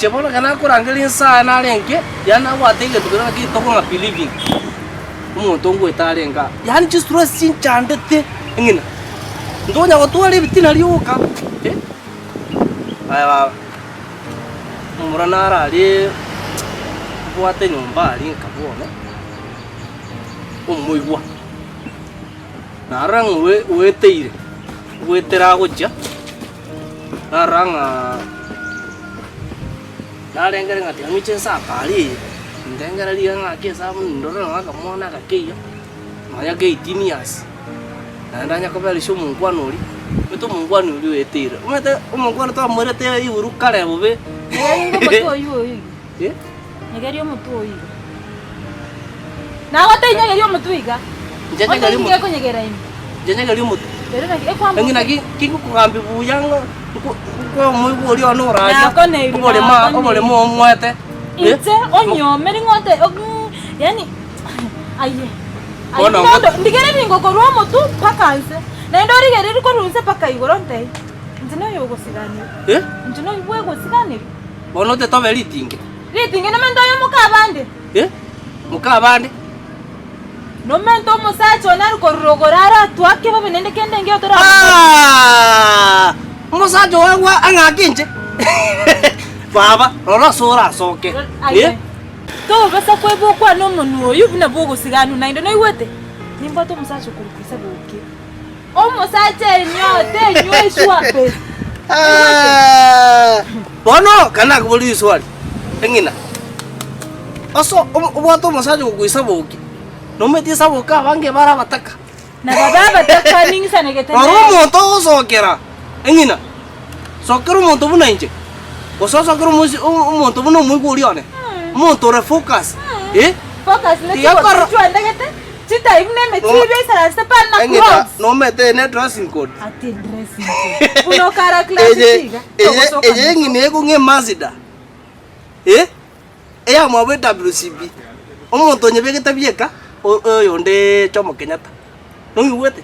Inche bono ekero nakorangeria Nyasaye narenge, yaani nabwate egento keria naki getoka ng'a believing, omonto ngoeta arenge aa. Yaani chistress chinchandete eng'ina, ntonya gotwara ebitina rioka eh, aye baba, omomura naro aria obwate enyomba aria nka bono, omoigwa, narora ng'a oe oeteire, oetera agochia. Narora ng'a narengere ng'a tiga ng'iche nsakare eye, ndengererie ng'a ng'ake esabu ndore nonye akamwana agake iga, nonya ka eighteen years, naende anye koberesia omonkwana oria, omanyete omonkwana oria oeteire, omanyete omonkwana twamoirete igoro kare bobe. Nyegeria omotwe oywo oyo iga. Eh? Nyegeria omotwe oywo iga. Nagotebia nyegeria omotwe iga. Inche nyegerie Onde omotwe. ngekonyegeria ime. Inche nyegerie omotwe. Ere naki ekwamboka. Eng'ina ki kigokogambia buya ng'a nko nko omoigwa oria one oracha, Nakoneirwe, oboremo aa nakoneirwe. oboremo omoete, eh? Inche onyomeri ng'o ote yaani aye aye Bono buna ngo- ondo ndigererie ngokorwa omotwe mpaka nse, naende origererie korwa nse mpaka igoro ontebie, inche noyo ogosiganigwa, Eh? inche noyo bwegosiganigwa. Bono otete obe ritinge. Ritinge nomente oyo mokabande. Eh? Mokabande. Nomente omosacha one are korwa rogoro aratwake bobe naende kende nkeiyo torakore. Ah! Omosacha oye gwa ang'ake inche. Baba, rora ase orasoke. Aye. Eh? Tobasa kweba okwane omonwa oyio buna bw'ogosiganwa naende noigwete? Nimbwate omosacha okorokwa Isaboke. Omosacha enyota enywa eswape. Ah! Bono kare nakoboria riswali, eng'ina, ase obwate omosacha ogokoa esaboki, nomanyete esaboki abange bare abataka. Na babe abataka ning'isanegete Rora nere. omonto ogosokera, eng'ina, sokera omonto buna inche, gose osokere omoisi omonto buna omoigwa oria one, omonto ore focus, eh. Focus ne Tiga chigoti korora- chichwandegete, chitai buna emechibi oisaransete pale na Eng'ina, crocs. nomanyete eye ne dressing code. Ati dressing code. Buna okara class Eye chiga. eye togosoka eye moso. eng'ina ekong'a emazida, eh, eyamwabo ewcb, omonto onyebegete bieka, o- oyonde Jomo Kenyatta. Nong'igwete?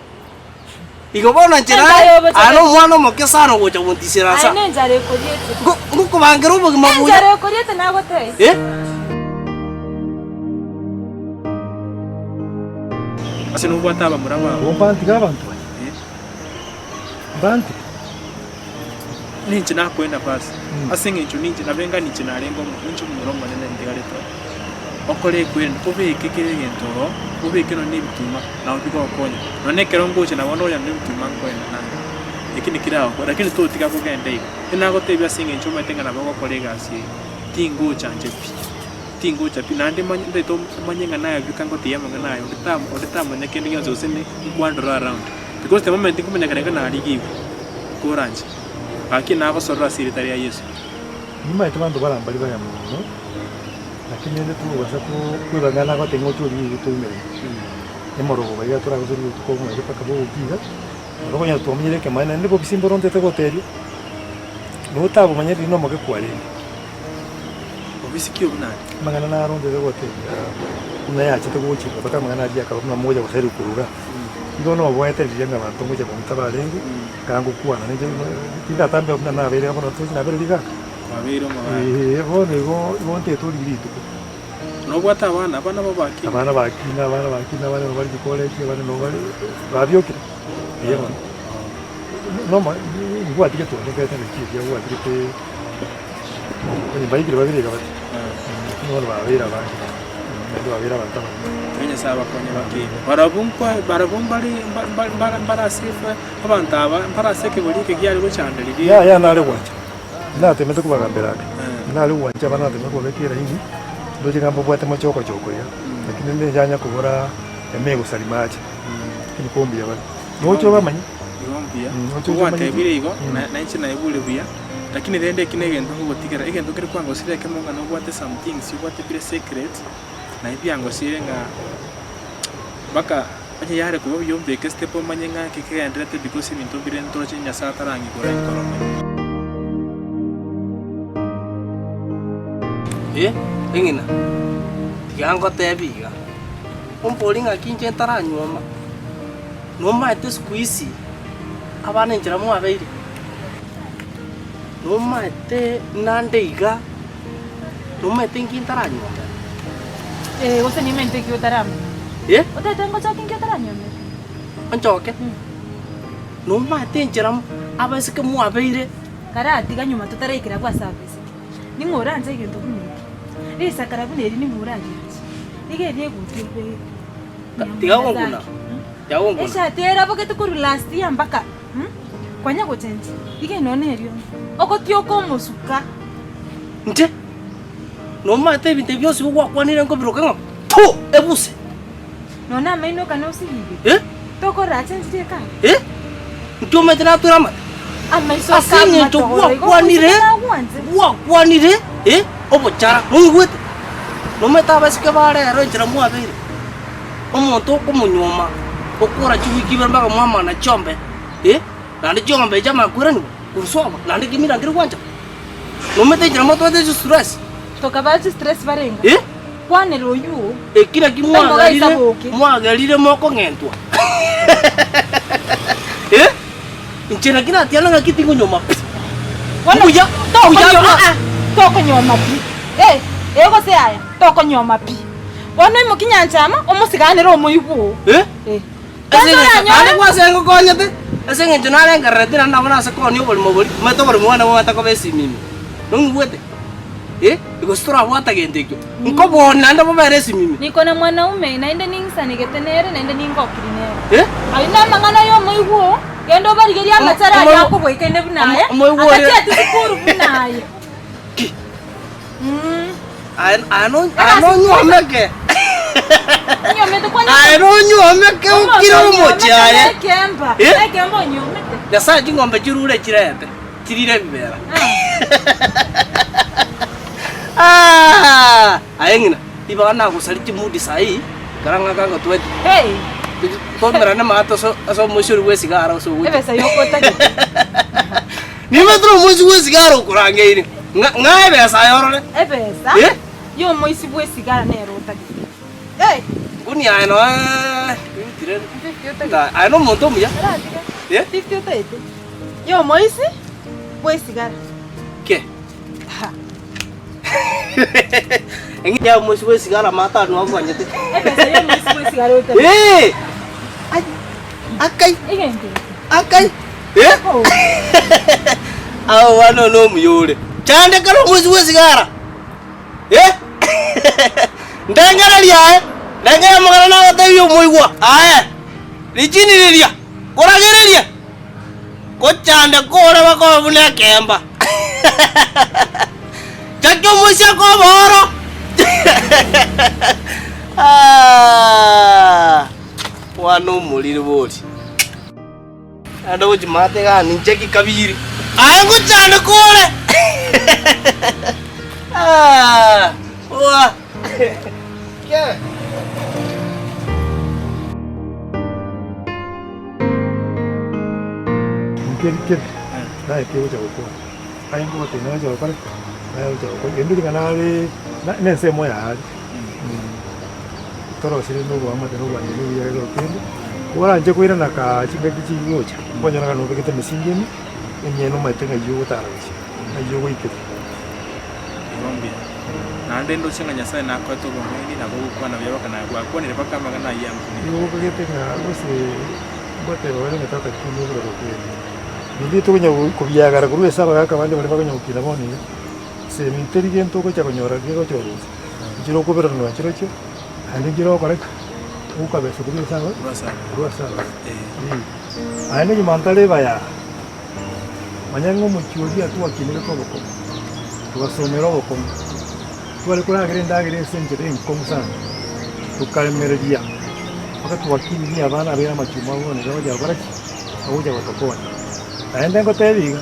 Igo bono inche Enchara nare, obocheke. aye nomwana omoke sana ogocha gontisera Aye nsa. nenchara ekoriete. Nko- Ngokobangera obogima buya. Enchara ekoriete nagotebia. Eh? Ase nobwate abamura babo. Igo mbantige abanto aya, mbantige. Ninche nakoe nafasi, ase eng'encho ninche nabe ng'a ninche narenge omo ninche omomura omonene ntigarete oo. Okore ekweri obeke kera egento oroo, obeke nonye na ebituma nabo bigokonya. Nonye na ekero ngocha nabo nonya na ebituma nkoenda naye. Eki naki keragokoe lakini totiga kogenda iga. Nagotebia ase eng'encho omanyete ng'a nabo ogokora egasi eye, tingocha inche pi. Tingocha pi, naende manye ntaete omanye ng'a naye bika ngotebi amang'ana aya, onde tam onde tamanya kende gionsi gose ne nkwandora around. Because the moment nkomanyekana iga narigigwe, koranche, gaki nagosorora ase erieta ria Yeso. Nimaete abanto barambari baya mono, lakini rende togobasa kweba ng'a nagotebia ng'a oche origie iga toimereri. Emorogoba iga toragosoria obotuko obomo mpaka bogokia iga, nabo okonyora twamenyire ekemaene naende bobisi mboro ntete goteria, notabomanya riria nomoke kwarenge. Obisi ki obwo naende? Amang'ana naro ntete gotebia buna yachete gochika mpaka amang'ana aria akaba buna mogocha gosaria koruga. Igo noboete riria ng'a abanto ngocha kong'ita barenge, ekero ngokwana ninche tindatambia buna nabeire bono tochi nabeire rigaka. Kwabeire omogaka. Eeh bono igo igo ntete origia rituko. Nobwate abana, abana abo bakina? Abana bakina, abana bakina, abande nabo bare chikoleji, abande nabo bare babiokire, eeh bono. Nomo ngwatigete onde nkaete ng'a chiria ngwatigete. Onye mbaikire babere iga bate, lakini bono babeire abange mono, naende babeire abanto abanene. Tiga Nyasae abakonye bakine. Barabwo nkwa barabwo mbare mba- mba- mbare mbare ase efa abanto aba mbare ase ekegori eke kiare gochanda riria. Yaya nare gwancha, natemete kobagambera ake, nare gwancha abana natemete kobabeka eraini, ndoche ng'a mbabwate mochoko choko iga, lakini rende yanya kobora emegosari mache, lakini ko mbuya bare. Noche obamanye. Igo mbuya. Noche obamanye. Gwatebire igo, na nainche naigure buya. Lakini rende eki negento nkogotigera, egento kere kwangosire ekemo ng'a nobwate some things obwate bire secret, naye biangosire ng'a mpaka onye yare koba buya ombeke step omanye ng'a eke kegendererete because ebinto mbire ntoroche Nyasaye atarang'igora enkoro omanye. Eh, eng'ina, tiga ngotebi iga, ombori ng'aki inche ntaranyuoma, nomaete siku hizi abana enchera mwabeire. Nomaete nande iga. Nomaete nki ntaranyuomera? Ee, gose nimaete ki otaramanya? Eh? Otagete ngochoke nki otaranyuomera? Onchoke? Nomaete enchera abaiseke mwabeire? Karatiga nyuma totaraikera abwo ase abaiseke, ning'o oranche egento buna eke? Risakara buna eri ning'o orarianche? Iga eri egutu obegete. Tiga gonguna, tiga gonguna. Eshati erabogete korwa last year mpaka kwanya gochenjia, iga ino nerio ogotioka omosuka. Inche nomanyete ebinto ebi bionsi gwakwanire nkobiroka ng'a pu! Ebuse. Nonya amaino okana osibirie, Eh? tokorora achenchirie ekari. Eh? Inki omanyete natwere amate? Amaiso Ase eng'encho akamatogoro igo gwakwanire, omoiseke nagwanche. gwakwanire, eh, obochara, noigwete? Nomanyete abaiseke ba rero enchera mwabeire, omonto okomonyuoma, okora chiwiki ibere mpaka mwamana chiombe, eh, naende chiombe echi amanya koiranigwa korwa sobo, naende kemira nkeri gwancha. Nomanyete enchera motwete chistress? Tokabaa chistress barenga? Eh? Kwanera oyio. Eki naki Tari mogaisa mwagerire, boke. mwagerire mokong'entwa. Eh? Inche naki natiana ng'aki tingonyuoma pi. Bono Mbuya, mbuya tokonyuoma, bwa- ah, tokonyuoma pi. Eh, eh gose yaya, tokonyuoma pi. Bono imoki nyanchama, omosiganere omoigwa oo. Eh? Eh. Ase Kwanza eng'encho oranyore- naende gwase ngokonyete, ase eng'encho narengerereti naende nabo nase koonia oborimo boria, omanyete oborimo bwane bobwate koba esimi ime. Nong'igwete? Eh, gose torabwata gento ekio, nkobooni naende bobere esimi ime. Niko na mwanaume, naende ning'isanegete nere, naende ningokiri nere. Eh? Ayio namang'ana y'omoigwa oo, genda obarigerie amachara aria Omoigwa- akogoikaine buna aya, Omoigwa oria- atachieti sukuru buna aye. Ki? Mm. Aye aye no- aye nonyuomeke. Onyuomete kwani Aye nonyuomeke okire omochie aye. Ekemba, Eh? ekemba onyuomete. Nyasaye ching'ombe chirure chirete, chirire ebibera. Ah! Aye ng'ina, ribaga nagosaria chimudi saii, ekero ng'aka ngotwete. Hey, Tomerane maate ase ase omoisia oria bwa esigara ase ogocha. ebesa yokotagete. Nimetire omoisia bwa esigara okorangeire, ng'a ng'a ebesa aye orore. Ebesa Eh? y'omoisia bwa esigara nere otagete. Hey, Nguni aye noe tire. 50 otagete. Aye nomonto omuya. Oratiga. Eh? 50 otagete. Y'omoisia bwa esigara. Ke. Eng'iti omoisi bwa esigara amato aria nogonyete. Ebesa y'omoisi bwa esigara otagete. Eh! Ai, akai, Egento eke. akai. Eh? Oh. Abo bono nomuya ore. Chande kare omoisi bwa esigara. Eh? Ndengereria aye, ndengereria amang'ana nagotebia omoigwa. Aye, richini riria, koragereria. Gochanda kore bakoba buna ekeemba. Chaki omoisia koba oro. Ah, mwana omoriri bori. Naende gochimate gani ncheki kabiri. Aye ngochande kore. Ah, oa. Ke. Nkeri kere, naye kegocha gokwana, aye nkogotebia nagocha gokora ki? Naye ogocha gokora gento ring'ana are na- na ensemo yaye torosire na oboamate na obwanchani obuya ekero kende, koranche koirana kaa chingaki chigocha, okonyora ng'a nobegete emesingi ime, emiya nomanyete ng'ai ogotara gochia, ng'ai ogoikeria. Igo mbuya. Naende ndoche ng'a Nyasae nakoete obong'aini nabo ogokwana buya baka naye gwakwanire baka amang'ana ayio ankumire. Nigo okagete ng'a gose ngoteba bare ng'a tata ki nobororo kweri. Naende tokonya kobiagara korwa ase abagaka bande baria bakonya gokina bono iga, semi teri gento ogocha konyora kegocha orusa, nchire okoberanwa nchirochio, naende nchire ogokora ki? Ogokabesa korwa ase aba korwa ase aba. Ee. Naende nyuma ntare baya, manya ng'a omochie oria twakinerete obokong'u, togasomera obokong'u, tware koragera endagera ase enchera enkong'u sana, tokaremereria mpaka twakinirie abana abaire amachuma bono iga bagocha gokora ki? Bagocha gotokonya. Naende ngotebi iga,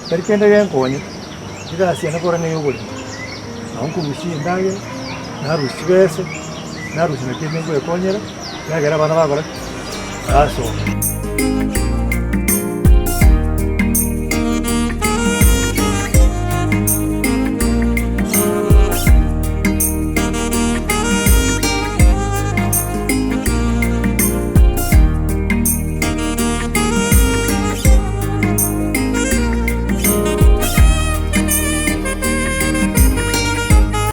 tari kende genkonyete, egasi yane kore neye oboremi, nabo nkorusia endagera, narusia chibese, narusia na kende ngoekonyera, ekiagera abana bakora ki? Basoma.